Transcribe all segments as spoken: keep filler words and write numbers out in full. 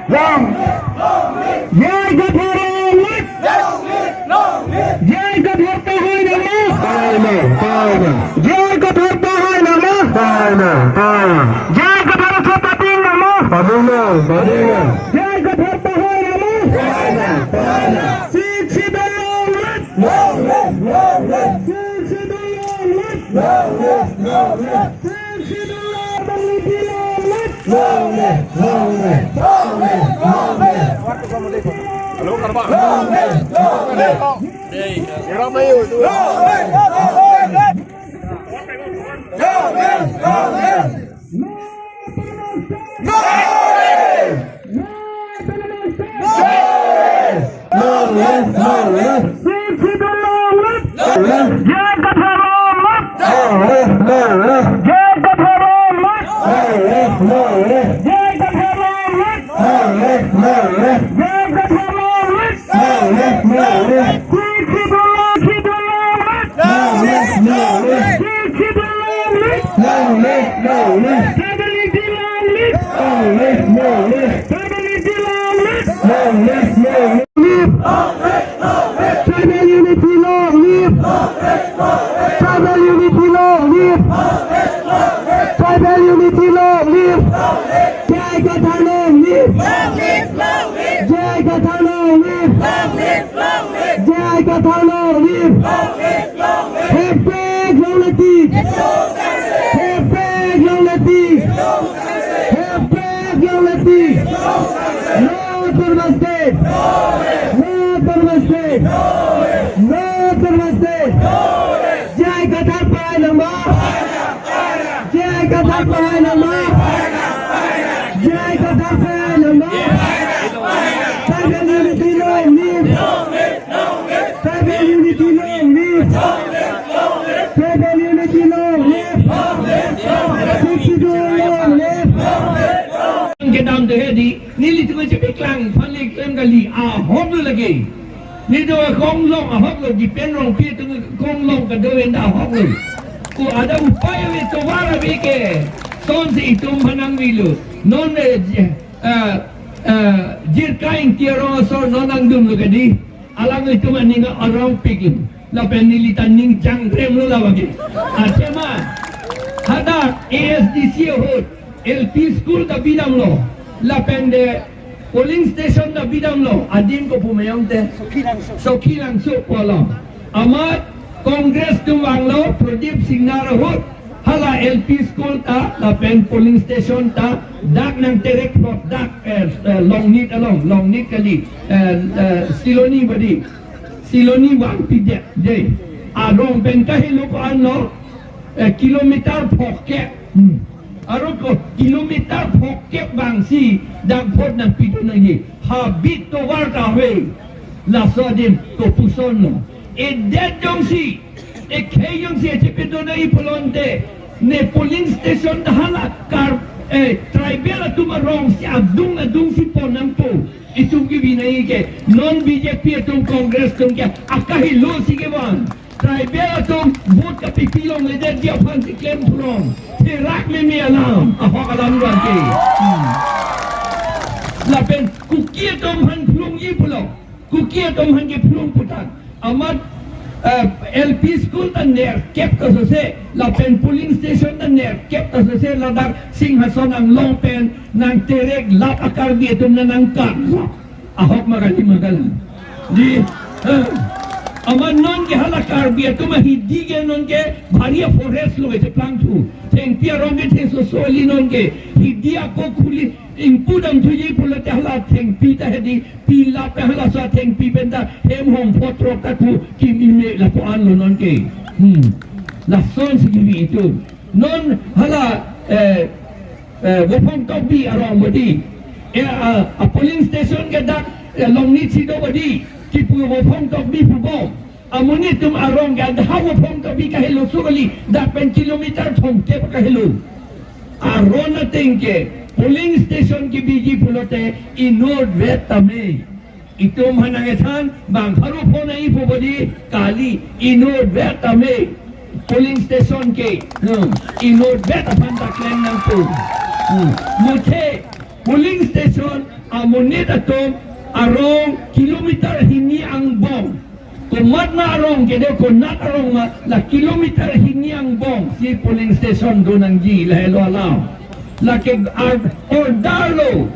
Long. J I Kathar long live. J I Kathar pahai nangma. Pahai nang, pahai nang. J I Kathar pahai nangma. Pahai nang, pahai nang. J I Kathar aso pading nangma. Pading nang, pading nang. J I Kathar pahai nangma. Pahai nang, pahai nang. Sixth Schedule long live. Long live, long live. Sixth Schedule long live. Long live, long live. Sixth Schedule long live. Long live, long live, long live, long live. Hello, Karba. Long live, long live. Hey, you're on my YouTube. Long live, long live. Long live, long live. Long live. Long live, long live. Sixth Schedule long live. Long live. J I Kathar long live. Long live, long live. J I Kathar long live. Long live, long live. J I Kathar long live. Long live, long live. J I Kathar long live. Long live, long live. Sixth Schedule long, Schedule long live. Long live, long live. Sixth Schedule long live. Long live, long live. Tribal unity long live. Long live, long live. Tribal unity long live. Long live, long live. Long live, long live. Tribal unity long live. Long live, long live. Tribal unity long live. Long live, long live. Tribal unity long live. Long live, long live. J I Kathar long live. Long live, long live. J I Kathar long live. Long live, long live. J I Kathar long live. Long live, long live. Hashtag long live. Long live, long live. Hashtag long live. Long live, long live. Hashtag long live. Long live. No Autonomous State. No Autonomous State. No Autonomous State. J I Kathar pahai nangma. J I Kathar pahai nangma. J I Kathar pahai nangma. Tribal unity long live. Tribal unity long live. Tribal unity long live. Sixth Schedule long live. Kedam de hedi, nelitum chepeklang aphan le klem kali, ahok lo lake. Nelitum akong long, ahok lo, Dipen Rongpi atum akong long kedo enda ahok lo. Ko ada upai ave, tovar ave ke. Lasonsi itum aphan nangvelo. Non, eh, j-, eh, eh, Jirka Ingti arong asor non nangdunlo kedi. Alanglitum aning arongpik lo. Lapen neli ta ning jangrem lo la bagi. Athema, hadak A S D C ahut L P school ta bidamlo. Lapen de polling station ta bidamlo. Adim ko pu ma jongte? Sokilangso. Sokilangso pulo. Amat Congress atum vanglo, Pradip Singnar ahut hala L P school ta, lapen polling station ta, dak nangterek plot dak, eh, eh, Longnit along, Longnit kali, eh, eh, Siloni badi, Siloni vangpidet, de. Arong pen kahelo ko-an lo, eh, kilometer phokep. Hmm. Arong ko kilometer phokep vangsi dak vote nangpidun nangji. Habit tovar ta ave. Laso adim kopuson lo. Edet jongsi, ekhei jongsi chepidun nangji pulote, ne polling station ta hala Kar, eh, tribal atum arongsi adung adungsi pon nangpo. Itum kebi nangji ke, non B J P atum Congress atum ke akahelo si kevang. Tribal atum vote kapipi longledet dia aphansi klem pulong. Therak meme alam, ahok alam doan ke. Hmm. Lapen Kuki atum aphan phlungji pulo. Kuki atum aphan kephlung putan. Amat, eh, L P school ta nerkep ta sose, lapen polling station ta nerkep ta sose, ladak Singhason anglong pen nangterek lap a-Karbi atum nangkarlap. Ahok ma kali ma kali. Di, eh, amat non ke hala Karbi atum ahidi ke non ke bhari a-forest lo ete plangthu. Thengpi arong ke thengsoso kali non ke. Hidi ako khuli ingpu damthuji pulote hala thengpi ta hedi pilap ta halaso athengpi pen ta hem hong photrok ta thu kimi me lapu-an lo non ke. Hmm. Lasonsi kimi itum. Non hala, eh, eh, Vophong Tokbi arong badi. Eh, ah, a-polling station ke dak, eh, Longnit si do badi. Kipu Vophong Tokbi pubom. Amonit atum arong ke adha Vophong Tokbi kahelo so kali. Dak pen kilometer thomkep kahelo. Aron ateng ke polling station kebiji pulote inutvet tame. Itum aphan nangkethan bang pharo phone ai pu badi kali inutvet tame polling station ke. Hmm. Inutvet aphan ta klem nangpo. Hmm. Muthe Polling station amonit atum arong kilometer hini angbong. Komat ma arong kedo, konat arong ma, la kilometer hini angbong si polling station do nangji, lahelo alam. Lake ar-, order lo,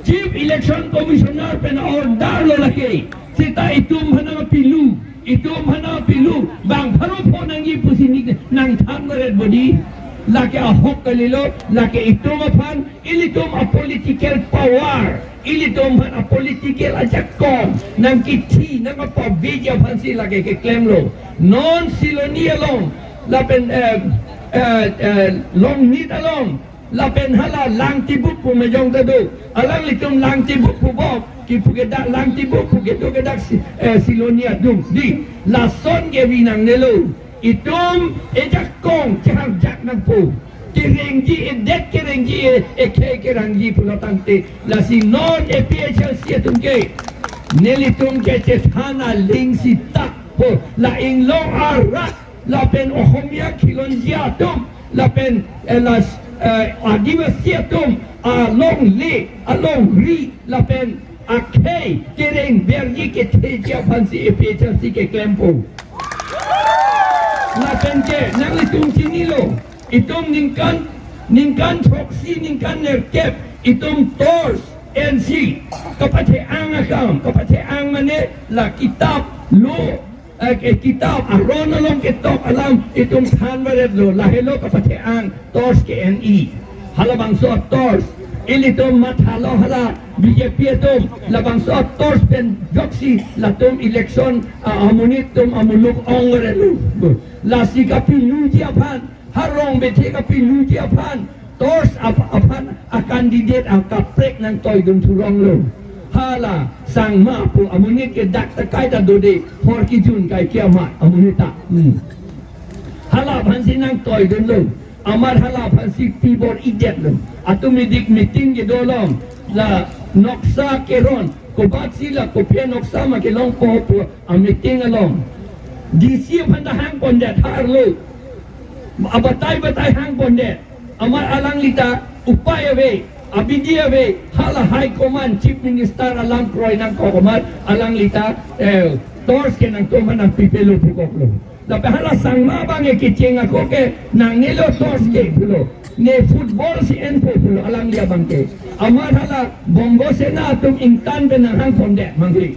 Chief Election Commissioner pen order lo lake. Seta itum aphan nangpilu, itum aphan nangpilu, bang pharo pho nangji pusi nik nangthan beret bodi. Lake ahok kalilo, lake itum aphan, ilitum a political power, ilitum aphan a political ajakong nangkithi, nangpaveji aphansi lake keklemlo. Non Siloni along, lapen, eh, eh, eh, Longnit along, lapen hala Langtibuk pu mejong ta do. Alanglitum Langtibuk pu bok, kipu ke dak Langtibuk pu kedo ke dak Si-, eh, Siloni adung. Dei, lason ke vi nangnelo. Itum ejakong cheharjak nangpo. Kerengji edet, kerengji e, ekhei kerangji pulo tangte. Lasi non A P H L C atum ke, nelitum ke chethan aling sita po. La Inglong arat, lapen Ohomia khilonjia atum, lapen, eh, las, eh, Adivasi atum alongle, alongri, lapen akhei kereng verji ketheji aphansi A P H L C keklempo. Lapen ke nanglitum chinilo, itum ningkan, ningkan throksi, ningkan nerkep, itum torch ensi kapathe-ang akam, kapathe-ang mane la kitap lo, eh, ke kitap aron along ketok alam itum than beret lo, lahelo kapathe-ang torch ke-en-i. Halabangso torch, ilitum mathalo hala B J P atum, labangso torch pen joksi latum election, ah, amonit atum amuluk ong beret lo. Lasi kapiluji aphan, harong bethe kapiluji aphan, torch ap-, aphan a candidate akaprek nangtoidun thurong lo. Hala Sangma pu amonit ke dak ta kaita dode, hor kijun kai kiamat amonit ta. Hmm. Hala aphansi nangtoidun lo. Amat hala aphansi pibor-idet lo. Atum idik meeting kedo along, la noksa keron, kobatsi la kopi anoksa ma kelongpo pu a meeting along. D C aphan ta hangpondet, harlo. Abatai batai hangpondet. Amat alangli ta upai ave, abidi ave, hala High Command, Chief Minister alam kroi nangkok amat alangli ta, eh, torch ke nangtum aphan nangpipelo pukoklo. Lapen hala Sangma abang ke kecheng ako ke nangnelo torch ke pulo. Ne football si enpo pulo alangli abang ke. Amat hala Bongo Sena atum ingtan pen nanghangpondet mangli.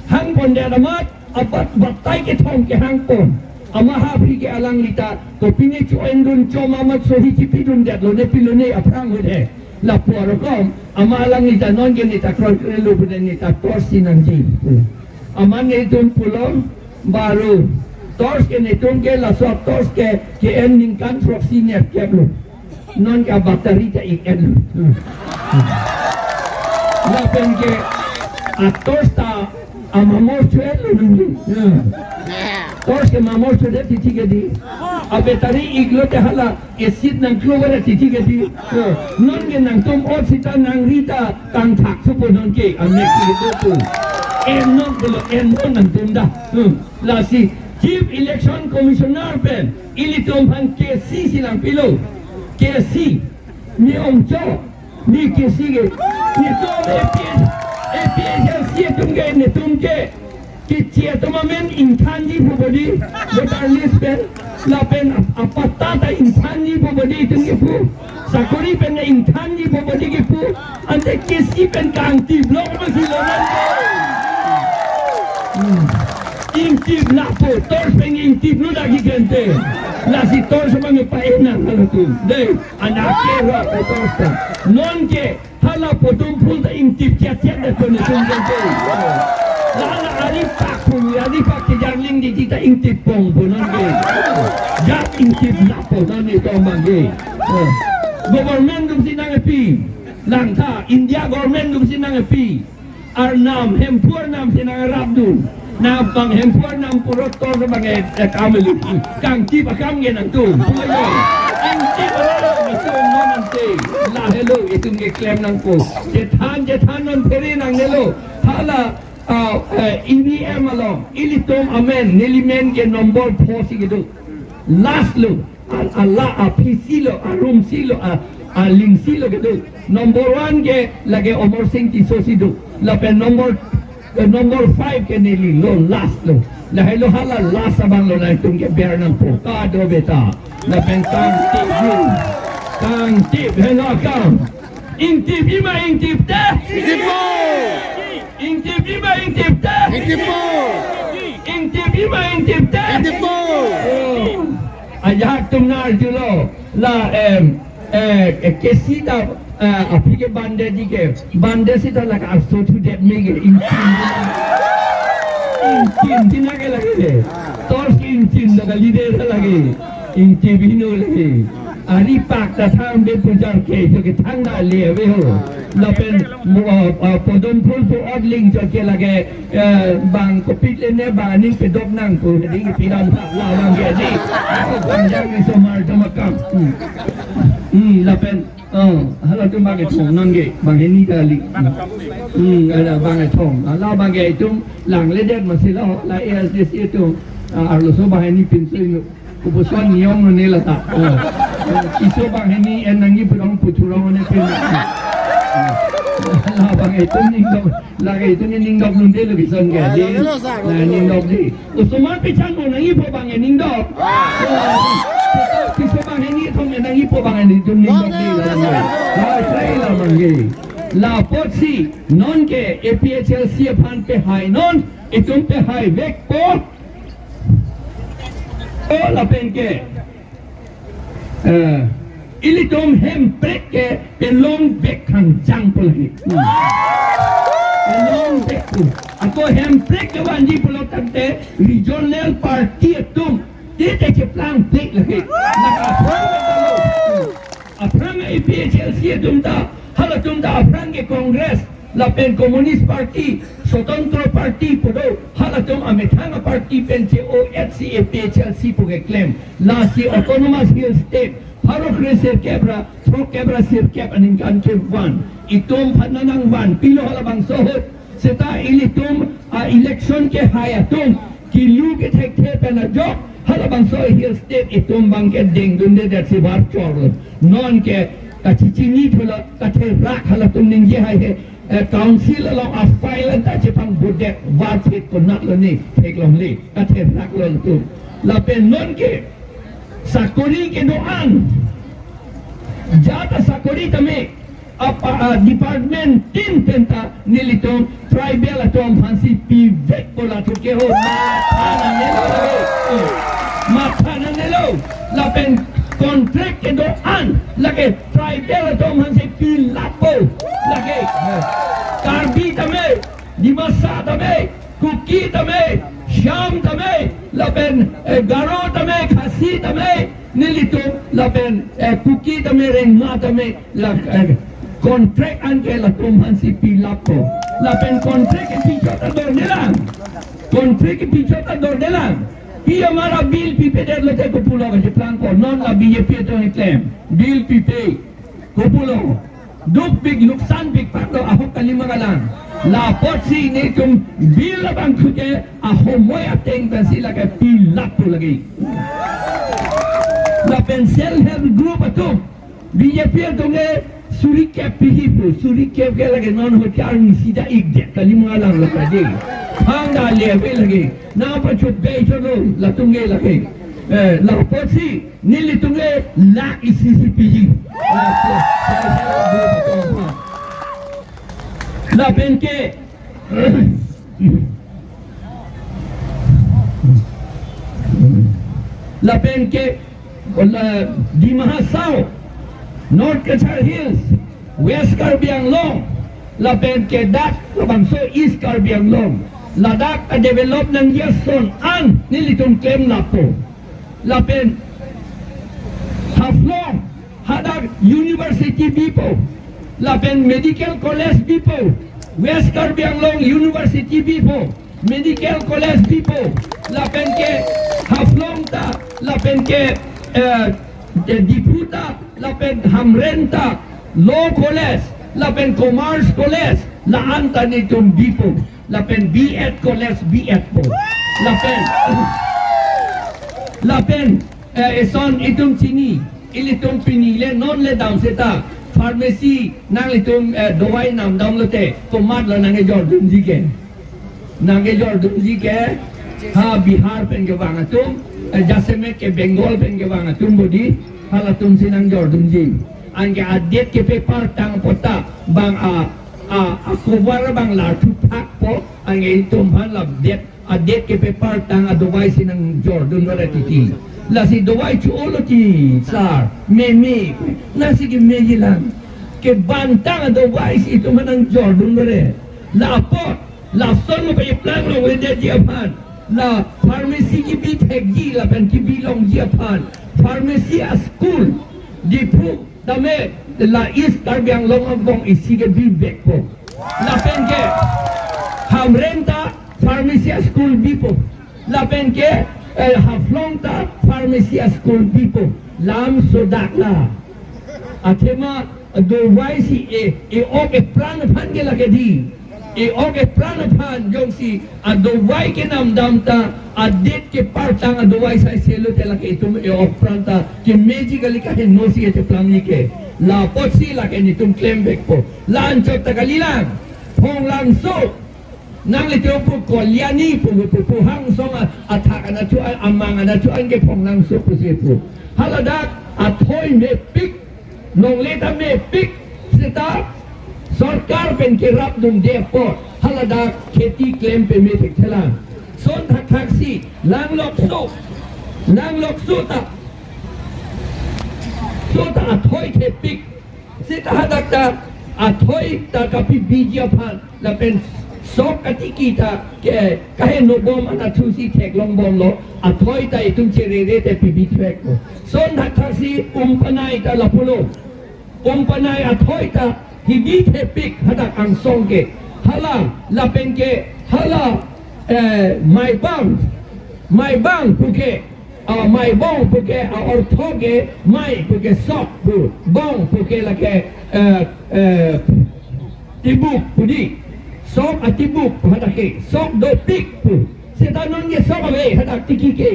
Hangpondet amat abat batai kethom kehangpon. Amat ha aphi ke alangli ta kopine cho-endun cho ma amat sohi chipidundetlo, ne pilo ne aphrang hut he. Lapu arokom, amat alangli ta non ke ne ta kroikrelo pu ne ta torch si nangji. Amat netum pulo, baru torch ke netum ke laso torch ke, ke-en ningkan throksi nerkep lo. Non ke battery ta ik-en lo. Lapen ke a torch ta amamor cho-en lo nangli. Torch ke mamor chodet titi ke dei. A battery iklo te hala acid nangklo beret titi ke dei. Non ke nangtum ot sita nangri ta kangthak thupo non ke, amek si kedo pu. En non pulo, en non nangtum ta. Hmm. Lasi Chief Election Commissioner pen ilitum aphan K C si nangpilo. K C. Ne ongcho. Ne K C ke. Netum A P H, A P H L C atum ke, netum ke. Keche atum amen ingthanji pu bodi, voter list pen, lapen ap-, apatta ta ingthanji pu bodi itum kipu, sakori pen ingthanji pu bodi kipu, ante K C pen kangtip lo ma si lo nang. Hmm. Ingtip lapo, torch pen ingtip lo lagi gente. Lasi torch abang pa-en nang halatum. Dei, anak ke ro, torch pen. Non ke, hala potum phul ta ingtip chet chet de pen itum ke de. La hala ari pak phul, ari pak ke jangling di kita ingtip pong pu non ke. Jak ingtip lapo non itum abang ke. Eh. Government atum si nangpi. Langtha, India government atum si nangpi. Arnam, Hemphu arnam si nangrapdun. Nang abang Hemphu arnam puro torch abang e, e kamelu. Kangtip akam ke nangtum. Pulo yo. Kangtip akam nangtum non ante. Lahelo itum keklem nangpo. Chethan, chethan non phere nangnelo. Hala, ah, eh, E V M along. Ilitum amen, neli men ke number four si kedo. Last lo. A, a la, a P C lo, a room si lo, a, Alingsi lo kedo. Number one ke lake Amarsing Tisso si do. Lapen number, eh, number five ke neli lo, last lo. Lahelo hala last abang lo, nangtum ke ber nangpo. Kado beta. Lapen kangtip. Kangtip. Helo kang. Ingtip ima ingtip te. Ingtippo. Ingtip ima ingtip te. Ingtippo. Ingtip ima ingtip te. Ingtippo. Oh. Ajahak atum nang arjulo. La, em, eh, eh, kesi ta, eh, aphi ke bande di ke. Bande sita lake arso thudet me ke. Ingtip. Ingtip tina ke lake. Tor si ingtip lake leader lake. Ingtip heno lake. Ari pak ta thang be pujar ke, so ke thang da le ave ho. Lapen mo, ah, ah, podom phul pu odling jo ke lake, eh, bang kopit le ne bang aning pedok nang pu, di ke piram sa, labang ke di. Bang jang ni somar jama kam. Hmm. Hmm, lapen, oh, halatum bang kethom non ke, banghini kali. Hmm, ada bang kethom. Ala bang ke itum langledet masi lo, la A S D C atum, ah, arloso banghini pinso inu. Kopuson niyom lo ne lata. Oh. Tisso banghini en nangji pu rong puthurong ne pen. Labang itum ningdok, lake itum ningdok nunde lo kison ke. Ah, di. Ningdok lo, sir. Nah, ningdok di. Osomar pichan mo nangjipo bang ningdok. Ah. Oh. Tisso banghini thom nangjipo bang itum ningdok di. Bang, bang, bang. Wah, try labang ke. Lapotsi non ke A P H L C aphan pehai non, itum pehai vekpo. Oh, lapen ke, eh, ilitum Hemprek ke pelong vek khangjang pu lake. Hmm. Pelong vek pu. Ako Hemprek ke vanji pulo tangte regional party atum te te cheplang vek lake. Lake aphrang ke talo. Aphrang A P H L C atum ta, halatum ta aphrang ke Congress, lapen Communist Party, Swatantro Party pu do, halatum amethang a-party pen che-o-et si A P H L C pu keklem. Lasi Autonomous Hill State, pharo kre sirkep ra, throk kep ra sirkep aningkan kevan. Itum aphan nangvan, pilo halabangso ahut. Seta ilitum a-election kehai atum, kilu kethekthe pen ajok, halabangso Hill State itum bang ke dengdundedet si var chorlo. Non ke kachechini thulo, katherak halatum ningje hai he, eh, council along a-file anta chepangbudet, var thek konat lo ne, theklongle, katherak lo tum. Lapen non ke, sakori kedo-an. Jata sakori tame, apa, ah, department tin penta nelitum tribal atum aphansi pivekpo, latum ke ho matha nangnelo. Matha nangnelo. Lapen contract kedo-an lake tribal atum aphansi pilappo. Lake Karbi tame, Dimasa tame, Kuki tame, Shyam tame, lapen, eh, Garo tame, Khasi tame, nelitum, lapen, eh, Kuki tame, Rengma tame, la, eh, contract anke latum aphansi pilappo. Lapen contract kepi chot ta dordelang. Contract kepi chot ta dordelang. Pi amara bill pipedet lote kopulo kacheplangpo. Non la B J P atum keklem. Bill pipe. Kopulo. Dukpik nuksanpik patlo ahok kalima kalang. Lapotsi netum bill abang khute ahomoi ateng pensi lake pilappo lake. Lapen self help group atum B J P atum ke suri kep pihi pu, suri kep ke lake non hote arni sida ikdet kalima kalang lake de. Thang da le ave lake. Na pachuk be cholo latum ke lake. Eh, lapotsi nelitum ke lakh isi isi piji. Lapen ke, lapen ke, la, Dima Hasao, North Cachar Hills, West Karbi Anglong, lapen ke dak labangso East Karbi Anglong, ladak a-develop nangji ason an nelitum klemlappo. Lapen Haflong, hadak university bipo, lapen medical college bipo, West Karbi Anglong University bipo, medical college bipo, lapen ke Haflong ta, lapen ke, eh, ke Diphu ta, lapen Hamren ta, law college, lapen commerce college, la-an ta netum bipo. Lapen B Ed college B Ed po. Lapen, lapen, eh, eson itum chini. Ilitum pini le non le dam seta pharmacy nanglitum eh, dawai namdam lote komatlo nangkejordunji ke. Nangkejordunji ke ha Bihar pen kevang atum, eh, jasemet ke Bengal pen kevang atum bodi, halatum si nangjordunji. Anke adet ke paper tang apot ta bang a a a cover bang la thuphakpo, anke itum aphan la det adet ke paper tang adawai si nangjordun lo ra titi. Lasi dawai cho-olo ti sir, meme, nangsi kemeji lang. Kevang tang adawai si itum aphan nangjordun lo re. La apot, lason lo pa iplang longledetji aphan, la pharmacy kebi thekji lapen kebi longji aphan, pharmacy a school Diphu tame la East Karbi Anglong angbong isi kebivekpo. Lapen ke Hamren ta pharmacy a school bipo. Lapen ke eh, Haflong ta pharmacy a school bipo. Lam sodak la. Athema dawai si e, e-ok epran aphan ke lake di. E-ok epran aphan jongsi adawai kenamdam ta adet ke paper tang adawai sai selo te lake itum e-ok pran ta kemeji kali, kaheno si ete plan ni ke. La apotsi lake netum klem vekpo. La anchot ta kalilang. Phonglangso. Nanglitum pu Kalyani pu pu pu Hangsong a, athak anatthu an, amang anatthu an ke Phonglangso pusi pu. Haladak athoi mepik, longle ta mepik seta sorkar pen kerapdunde apot haladak kheti klem pame thekthelang. Son thakthak si Langlokso, Langlokso ta, so ta athoi thepik. Seta hadak ta athoi ta kapibiji aphan lapen sok katiki ta ke kaheno bom anatthu si theklong bomlo, athoi ta itum cherere te pibi thekpo. Son thakthak si Umpanai ta lapulo. Umpanai athoi ta hibi thepik hadak angsong ke. Hala lapen ke hala eh, Maibang, Maibang puke, ah, Maibong puke, ah, ortho ke, Mai puke sok pu, Bong puke lake, eh, eh, tibuk pu di, sok atibuk pu hadak ke, sok dopik pu. Seta non ke sok ave hadak tiki ke.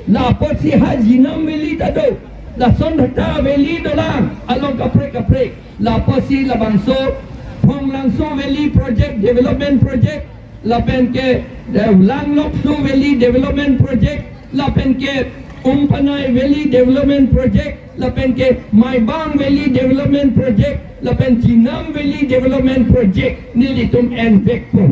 La apotsi ha Jinam Valley ta do, lason thakthak valley dolang along kaprek kaprek. La apotsi labangso Phonglangso Valley Project, Development Project, lapen ke eh, Langlokso Valley Development Project, lapen ke Umpanai Valley Development Project, lapen ke Maibang Valley Development Project, lapen Jinam Valley Development Project nelitum envekpo.